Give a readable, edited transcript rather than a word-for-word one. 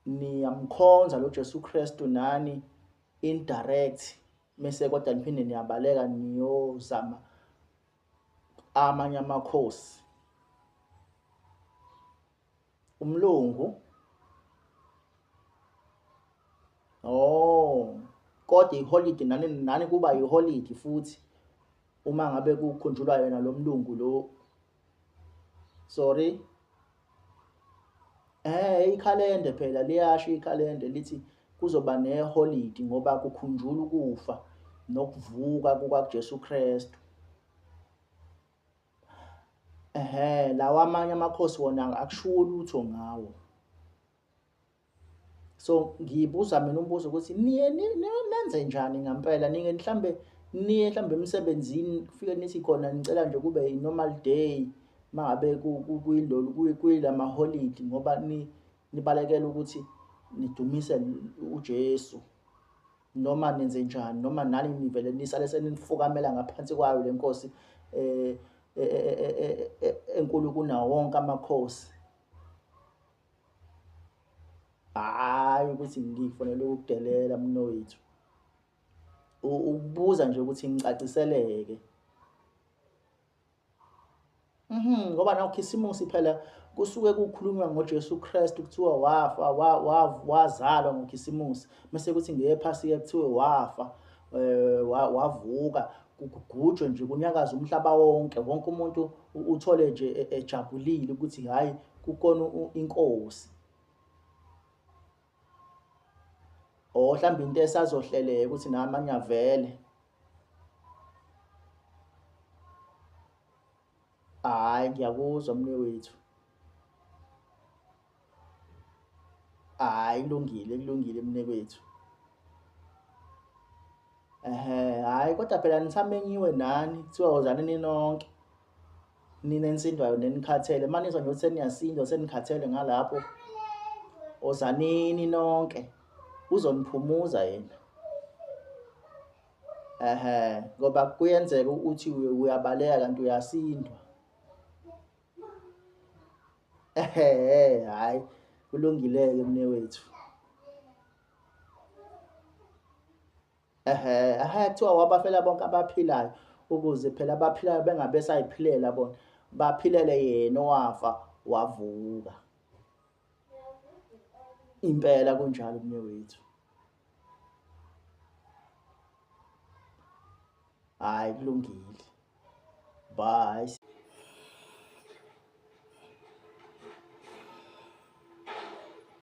Niyamkhonza lo Jesu Kristu nani indirect mese kodwa niphinde niyabaleka niyozama amanye amakhosi. Umlungu. Oh, kodwa iholidi nani nani kuba iholidi futhi uma ngabe kukhunjulwa yena lo mlungu lo. Sorry. Ikhalende phela liyasho ikhalende lithi kuzoba neholidi ngoba kukhunjulwa ukufa nokuvuka kukaJesu Kristu. Ehhe, lawa amanye amakhosi wona akushiwo lutho ngawo. So ngibuza mina umbuzo ukuthi niye nenze njani ngampela nike mhlambe niye mhlambe emsebenzini kufike nithi khona nicela nje kube i-normal day mangabe kuyilolu kuyilamaholidi ngoba nibalekela ukuthi nidumise uJesu noma nenze njani noma nani nivele nisale senifukamela ngaphansi kwayo le nkosi eh, eh, eh, enkulu kunawo wonke amakhosi. Hhayi ukuthi ngifonele ukukudelela mnowethu. Ukubuza nje ukuthi ngicaciseleke. Ngoba nakuKhisimusi phela kusuke kukhulunywa ngoJesu Kristu kuthiwa wafa wazalwa ngoKhisimusi mase kuthi ngePhasika kuthiwe wafa wavuka kugujwe nje kunyakaza umhlaba wonke wonke umuntu uthole nje ejabulile ukuthi hhayi kukona inkosi. Or mhlawumbe into esazohleleka ukuthi nami angiyavele. Hhayi ngiyakuzwa mnewethu. Hhayi kulungile kulungile mnewethu. Ehhe, hhayi kodwa phela nisamenyiwe nani kuthiwa wozani ninonke. Nina enisindwayo nenikhathele uma nizwa nje ukuthi seniyasindwa senikhathele ngalapho ozanini nonke uzoniphumuza yena. Ehhe, ngoba kuyenzeka ukuthi uyabaleka kanti uyasindwa. Ehhe, hhayi kulungile-ke mnewethu. Ehhe, ehhe kuthiwa wabafela bonke abaphilayo ukuze phela abaphilayo bengabe sayiphilela bona, baphilele yena owafa wavuka. Impela kunjalo mnewethu. Hhayi kulungile. Bye.